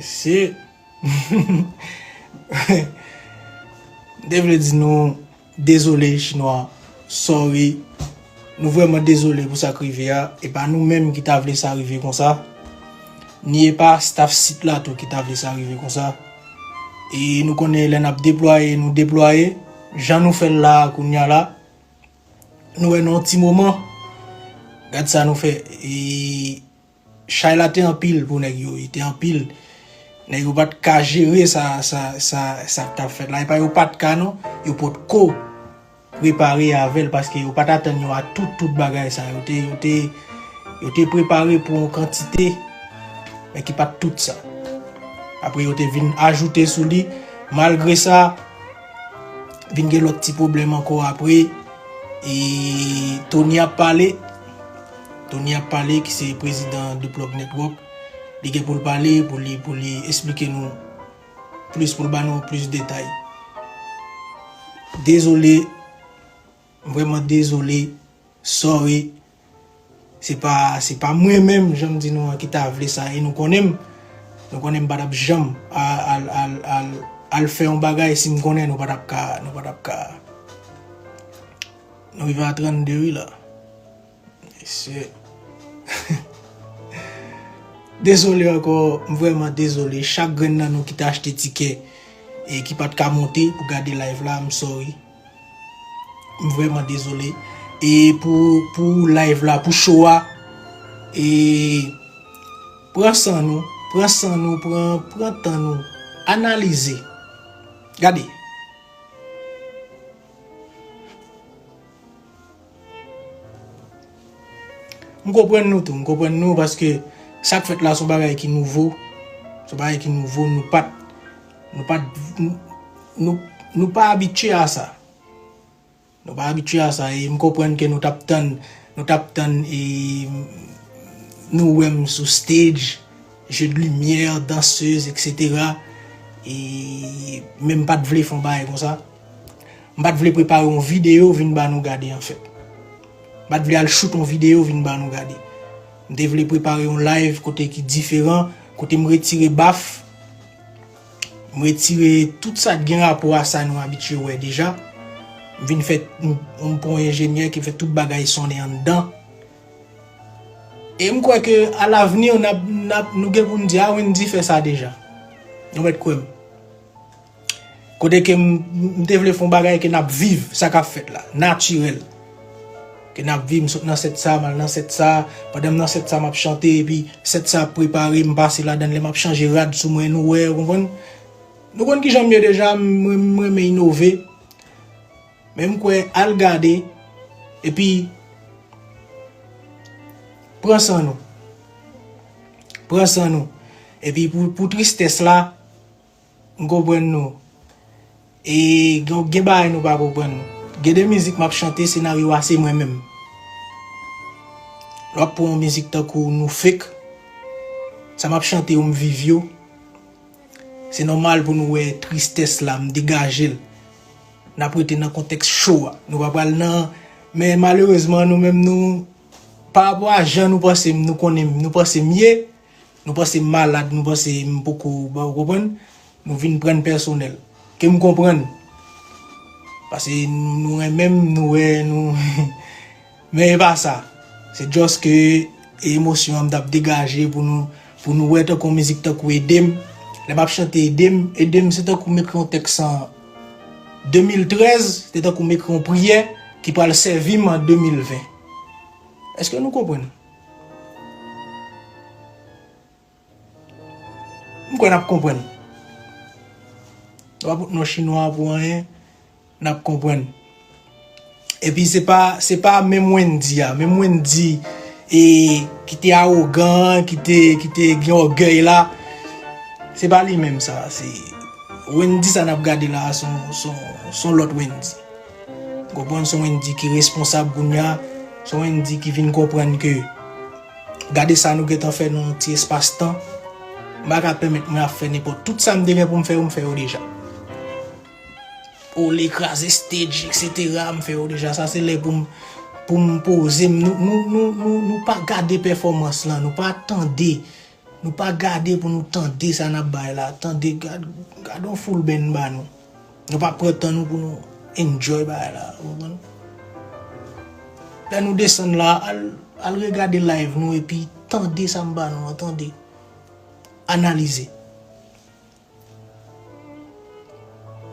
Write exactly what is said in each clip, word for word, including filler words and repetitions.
Se m te vle di nou dezole, Chinwa, sorry. Nou vrèman dezole pou sa k rive a. E pa nou menm ki ta vle sa rive konsa. Ni e pa staff sit la tou ki ta vle sa rive konsa. E nou konnen lè n ap deplwaye, nou deplwaye. Jan nou fè l la a kounye a la, nou wè nan yon ti moman, gad sa nou fè. E chay la te anpil pou nèg yo, li te anpil. Nèg yo pa t ka jere sa, sa, sa, sa k t ap fèt la. E pa yo pa t ka non, yo potko prepare avè l, paske yo pa t atann yo a tout, tout bagay sa. Yo te, yo te, yo te prepare pou yon kantite, men ki pa t tout sa. Apre yo te vin ajoute sou li. Malgre sa, vin gen lòt ti pwoblèm ankò apre. E Tony ap pale. Tony ap pale, ki se prezidan The Plug Network. Li gen pou l pale, pou li, pou li esplike nou plis, pou l ba nou plis detay. Dezole, m vrèman dezole, sorry. Se pa, se pa mwen menm, jan m di nou an, ki ta vle sa. E nou konnen m, nou konnen m pa t ap janm a-, al, al, al, al fè yon bagay si m konnen nou pa t ap ka, nou pa t ap ka. Nou rive a trannde wi la. Mesye. Dezole ankò, m vrèman dezole. Chak grenn nan nou ki te achte tikè e ki pa t ka monte pou gade live la, m sorry. M vrèman dezole. E pou, pou live la, pou show a, e pran san nou, pran san nou, pran, pran tan nou, analize. Gade. M konprann nou tou, m konprann nou paske sa k fèt la se yon bagay ki nouvo. Se yon bagay ki nouvo, nou pa t, nou pa t, nou, nou, nou pa abitye a sa. Nou pa abitye a sa, e m konprann ke nou t ap tann, nou t ap tann, e nou wè m sou stage, jeu de lumière, dansez, et cetera. E, men m pa t vle fè yon bagay konsa. M pa t vle prepare yon videyo vin ba nou gade, anfèt. M pa t vle al shoot yon videyo vin ba nou gade. M te vle prepare yon live kote ki diferan, kote m retire baf, m retire tout sa k gen rapò a sa nou abitye wè deja. M vin fè, m, m pran yon enjenyè ki fè tout bagay sonnen anndan. E m kwè ke alavni, n ap, n ap, nou gen pou n di, "A, Wendy fè sa deja." Nou mèt kwè m. Kote ke m, m te vle fè yon bagay ke n ap viv, sa k ap fèt la, natirèl. Ke n ap viv, m sot nan sèt sa, m al nan sèt sa, pandan m nan sèt sa, m ap chante, epi sèt sa ap prepare, m pase ladan l, lè m ap chanje rad sou mwen, nou wè, ou konprann? Nou konn kijan m ye deja, m, m, m renmen inove. Men m kwè al gade, epi pran san nou. Pran san nou. Epi pou, pou tristès la, m konprann nou. E gen, gen bagay nou pa konprann. Gen de mizik m ap chante, senaryo a se mwen menm. Lè w ap pran yon mizik tankou Nou Fake, sa m ap chante yo, m viv yo. Se nòmal pou nou wè tristès la, m degaje l. N ap rete nan kontèks cho a. Nou pa pral nan, men malerezman, nou menm nou, pa rapò a jan nou panse m, nou konnen m, nou panse m ye, nou panse m malad, nou panse m poko, ba, ou konprann? Nou vin pran n pèsonèl. Ke m konprann. Paske nou renmen m, nou wè, nou, men e pa sa. Se just ke emosyon an m t ap degaje pou nou, pou nou wè tankou yon mizik tankou Ede m. Lè m ap chante Ede m, Ede m se tankou m ekri yon tèks an de mil trèz, se tankou m ekri yon priyè ki pral sèvi m an de mil ven. Èske nou konprann? M kwè n ap konprann. Nou pa pot non chinwa pou anyen, n ap konprann. Epi se pa, se pa menm Wendy a, menm Wendy, e, ki te awogan, ki te, ki te gen ògèy la, se pa li menm sa, se Wendy sa n ap gade la a, se yon, se yon, se yon lòt Wendy. Konprann, se yon Wendy ki responsab kounye a, se yon Wendy ki vin konprann ke gade sa nou gentan fè nan yon ti espas tan. M pa ka pèmèt mwen ap fè nenpòt. Tout sa m te gen pou m fè yo, m fè yo deja. Ole, kraze stage, et cetera, m fè yo deja. Sa se lè pou m, pou m poze m. Nou, nou, nou, nou, nou pa gade pèfòmans lan, nou pa tande Nou pa gade pou nou tande sa n ap bay la. Tande, gad, gad yon full band ba nou. Nou pa pran tan nou pou nou enjoy bagay la. Ou konprann? Lè nou desann la, al, al regade live nou epi tande sa m ba nou an, tande. Analize.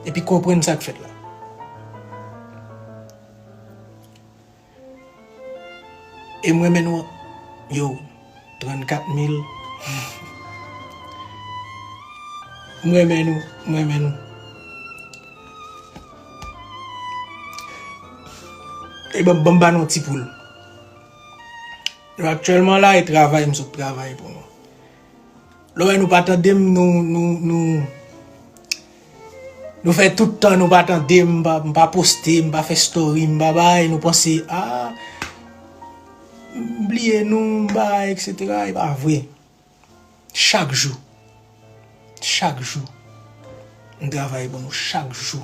Epi konprann sa k fèt la. E mwen menm nou, yo, trannkat mil. Mwen menm nou, mwen menm nou. E ban, ban m ba nou ti poul. Nou aktyèlman la, e travay, m sot travay pou nou. Lè w wè nou pa tande m, nou, nou, nou, nou fè tout tan nou pa tande m, m pa, m pa poste, m pa fè story, m pa bay, nou panse, a, m bliye nou, m bay, etsetera. E pa vre. Chak jou. Chak jou. M travay pou nou chak jou.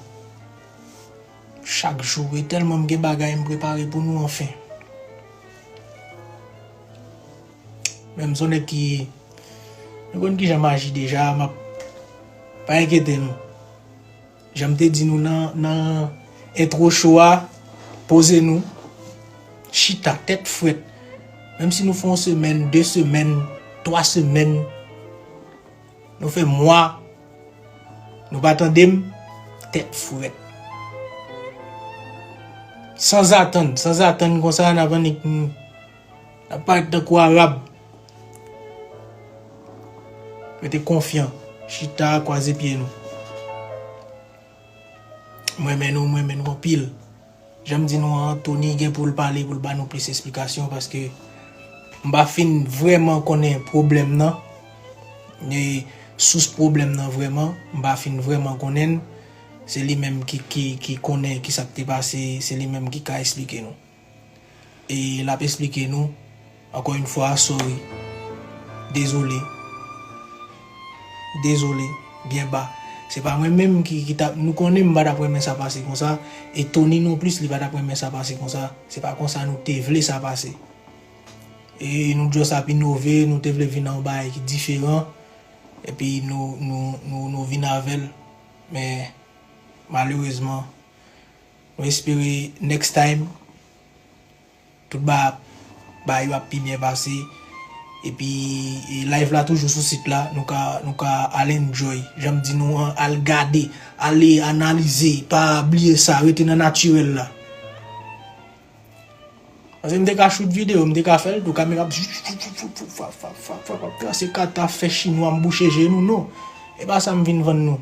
Chak jou. E tèlman m gen bagay m prepare pou nou, anfen. Men m se yon nèg ki, nou konn kijan m aji deja, m ap, pa enkyete nou. Jan m te di nou nan, nan entwo show a, poze nou, chita, tèt frèt. Menm si nou fè yon semèn, de semèn, twa semèn, nou fè mwa, nou pa tande m, tèt frèt. Sanzatann, sanzatann konsa, n ap annik, n ap parèt tankou Arab. Rete konfyan, chita, kwaze pye nou. Mwen renmen nou, mwen renmen nou anpil. Jan m di nou an, Tony gen pou l pale, pou l ba nou plis esplikasyon, paske m pa fin vrèman konnen pwoblèm nan. E sous pwoblèm nan vrèman, m pa fin vrèman konnen l. Se li menm ki, ki, ki konnen kisa k te pase, se li menm ki ka esplike nou. E l ap esplike nou, ankò yon fwa, sorry. Dezole. Dezole, byen ba. Se pa mwen menm ki, ki t ap, nou konnen m pa t ap renmen sa pase konsa, e Tony non plis, li pa t ap renmen sa pase konsa. Se pa konsa nou te vle sa pase. E nou just ap inove, nou te vle vin nan yon bagay ki diferan, epi nou, nou, nou, nou vin avè l. Men, malerezman, nou espere next time, tout ba, ba yo ap pi byen pase. Epi, e, live la toujou sou sit la. Nou ka, nou ka al enjoy. Jan m di nou an, al gade, ale analize. Pa bliye sa, rete nan natirèl la. Paske m te ka shoot videyo, m te ka fè l tou, kamera ap trase kata, fè chinwa, m bouche je nou, non. E pa sa m vin vann nou.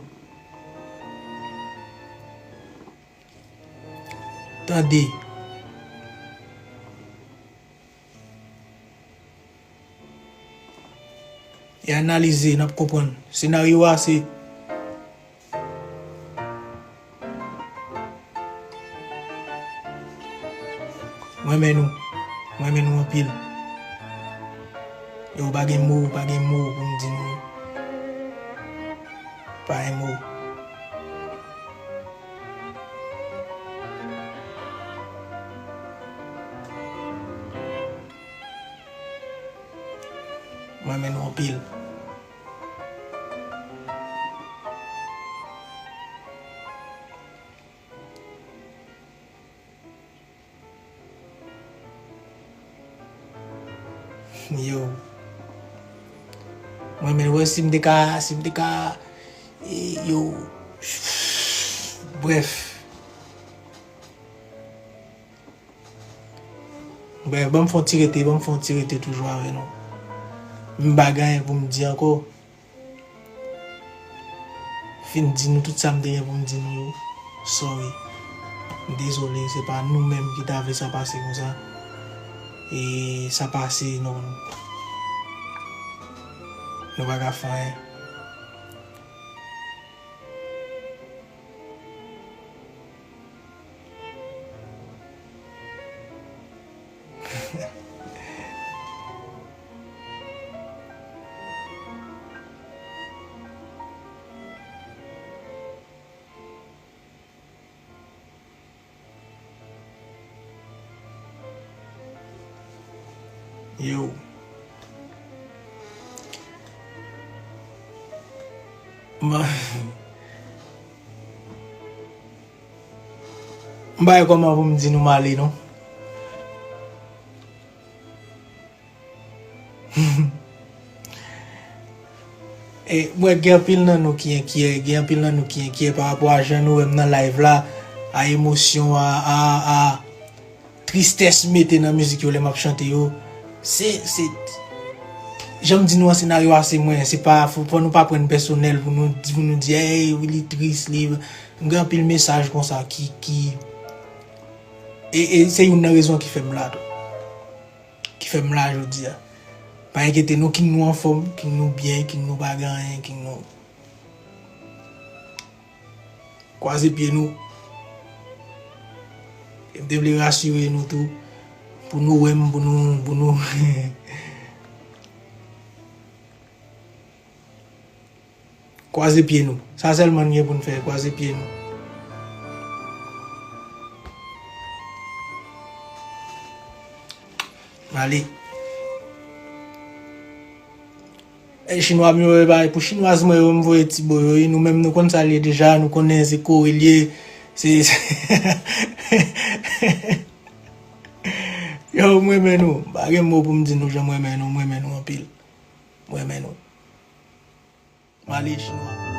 Tande. E analize, n ap konprann. Senaryo a se, mwen renmen nou. Mwen renmen nou anpil. Yo, pa gen mo, pa gen mo pou m di nou. Pa gen mo. Mwen renmen nou anpil. Yo. Mwen menm, wè, si m te ka, si m te ka, e, yo. Brèf. Brèf, ban m fè yon ti rete, ban m fè yon ti rete toujou avè nou. M pa gen anyen pou m di ankò. Fin di nou tout sa m te gen pou m di nou yo. Sorry. M dezole, se pa nou menm ki ta vle sa pase konsa. E sa pase, nou, nou pa ka fè anyen. Yo. M pa wè kòman pou m di nou m ale non. E, mwen gen anpil nan nou ki enkyè, gen anpil nan nou ki enkyè pa rapò a jan nou wè m nan live la, a emosyon, a, a, a tristès m mete nan mizik yo lè m ap chante yo. Se, se, jan m di nou an, senaryo a se mwen, se pa, fò, fò nou pa pran n pèsonèl pou nou, pou nou di, "Ey, wi, li tris, li," m gen anpil mesaj konsa ki, ki, e, e se youn nan rezon ki fè m la tou. Ki fè m la jodi a. Pa enkyete nou, king nou anfòm, king nou byen, king nou pa gen anyen, king nou kwaze pye nou. E m te vle rasire nou tou, pou nou wè m, pou nou, pou nou kwaze pye nou. Sa sèlman n gen pou n fè, kwaze pye nou. Ale. E chinwa m yo, e bay pou chinwaz mwen yo, m voye ti bo yo, wi, nou menm nou konn sa l ye deja, nou konnen se kore l ye. Se, se Yo, m renmen nou. M pa gen mo pou m di nou jan m renmen nou, m renmen nou anpil. M renmen nou. M ale chinwa.